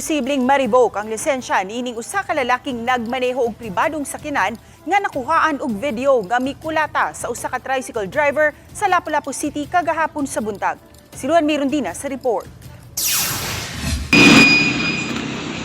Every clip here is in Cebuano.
Posibleng ma-revoke ang lisensya niining usa ka lalaking nagmaneho og pribadong sakyanan nga nakuhaan og video nga mikulata sa usa ka tricycle driver sa Lapu-Lapu City kagahapon sa buntag. Si Luan Mirondina sa report.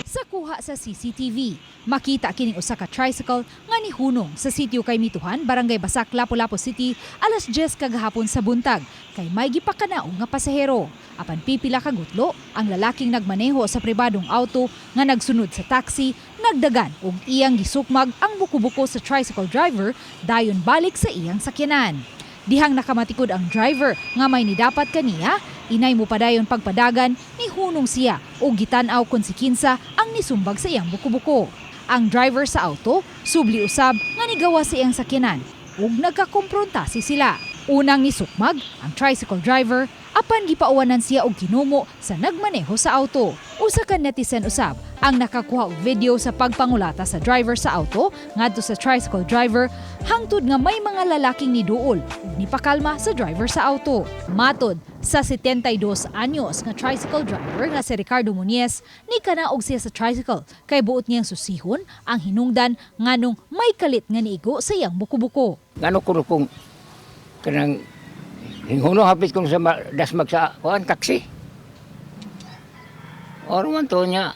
Sa kuha sa CCTV, makita kining usa ka tricycle nga nihunong sa sitio kay Mituhan, Barangay Basak, Lapu-Lapu City, alas 10 kagahapon sa buntag, kay may gipakanaong nga pasahero. Apan pipila ka gutlo, ang lalaking nagmaneho sa pribadong auto nga nagsunod sa taxi, nagdagan og iyang gisukmag ang buko-buko sa tricycle driver dayon balik sa iyang sakyanan. Dihang nakamatikod ang driver nga may nidapat kaniya, inay mo padayon pagpadagan, nihunong siya o gitan-aw kon si kinsa ang nisumbag sa iyang buko-buko. Ang driver sa auto, subli usab nga nigawa sa iyang sakyanan ug nagkakompronta si sila. Unang nisukmag ang tricycle driver apan gipauwanan siya og kinumo sa nagmaneho sa auto. Usa ka netizen usab ang nakakuha og video sa pagpangulata sa driver sa auto ngadto sa tricycle driver hangtod nga may mga lalaking niduol ug nipakalma sa driver sa auto. Matod sa 72 anyos nga tricycle driver nga si Ricardo Muniz, ni kanaog siya sa tricycle kay buot niyang susihon ang hinungdan nganong may kalit nga niigo sa iyang buko-buko. Ngano ko kung kanang hinguno hapit kong sa dasmag sa kuan taxi. Oro man to niya.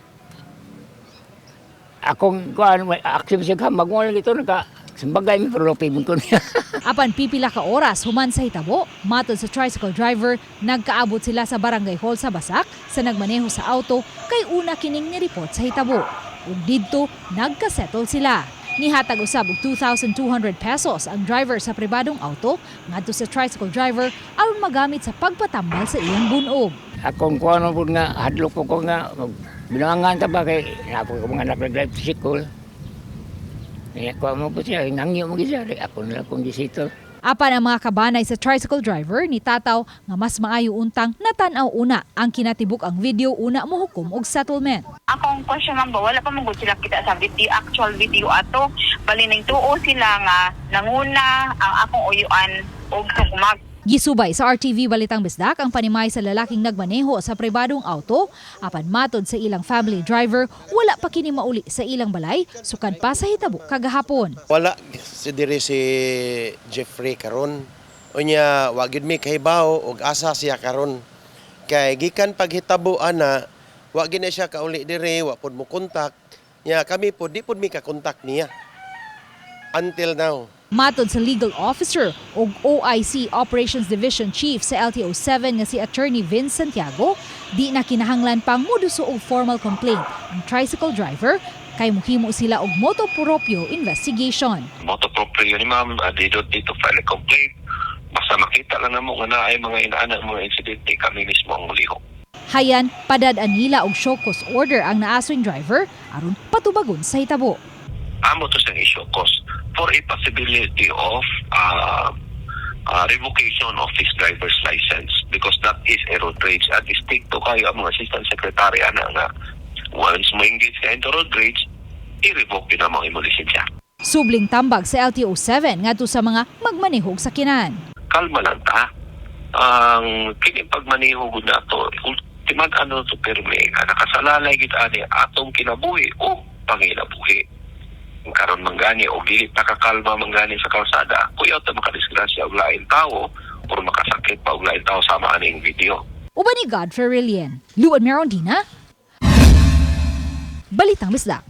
Akong kuan may action siya hamag mo lang ito naka sambagay mi pero lopibon ko niya. Apan pipila ka oras human sa hitabo, matod sa tricycle driver, nagkaabot sila sa barangay hall sa Basak sa nagmaneho sa auto kay una kining ni-report sa hitabo. Ug didto nagkasettle sila. Nihatag usab og 2,200 pesos ang driver sa pribadong auto ngadto sa tricycle driver aron magamit sa pagpatambal sa iyang bunob. Akong kuan mo pud nga hadlok ko ko nga binuangan ta ba kay napo ko mga anak nag tricycle. Niya ko mo po siya nangyo mo gyud siya ako na lang kong gisitol. Apan ang mga kabanay sa tricycle driver ni tataw nga mas maayo untang natan-aw una ang kinatibuk ang video una mohukom og settlement. Akong question, ma'am, ba wala pa man gud sila kita sa video, actual video ato. Bali tuo sila nga nanguna ang akong uyuan og sukmag. Gisubay sa RTV Balitang Bisdak ang panimay sa lalaking nagmaneho sa pribadong auto apan matod sa ilang family driver, wala pa kini mauli sa ilang balay sukad pa sa hitabo kagahapon. Wala si diri si Jeffrey karon. Unya wa gyud mi kahibaw og asa siya karon. Kay gikan paghitabo ana, wa gyud na siya kauli diri, wa pud mo kontak. Nya kami pud di pud mi ka-contact niya. Until now. Matod sa legal officer og OIC Operations Division Chief sa LTO 7 nga si Attorney Vince Santiago, di na kinahanglan pang moduso og formal complaint ang tricycle driver kay muhimo sila og motu proprio investigation. Motu proprio ni ma'am, they don't need to file a complaint. Basta makita lang namo nga naay mga inaana mga insidente, kami mismo ang mulihok. Hayan, padad-an nila og show cause order ang naaswing driver aron patubagon sa hitabo. Amo to siyang i-show cause for a possibility of revocation of his driver's license because that is a road rage at strikto kaayo ang mga assistant secretary ana nga once mo engage ka into road rage, i-revoke yun ang mga imong lisensya. Subling tambag sa LTO 7 ngadto sa mga magmanehog sakyanan. Kalma lang ta. Ang kini pagmaneho gud nato, ultimate ano to perme nga nakasalalay gid ani atong kinabuhi o panginabuhi. Karon man gani o dili ta kakalma man gani sa kalsada, kuyaw ta makadisgrasya og lain tawo or makasakit pa og lain tawo sama aning video. Uban ni Godfrey Rilien, Luan Merondina, Balitang Bisdak.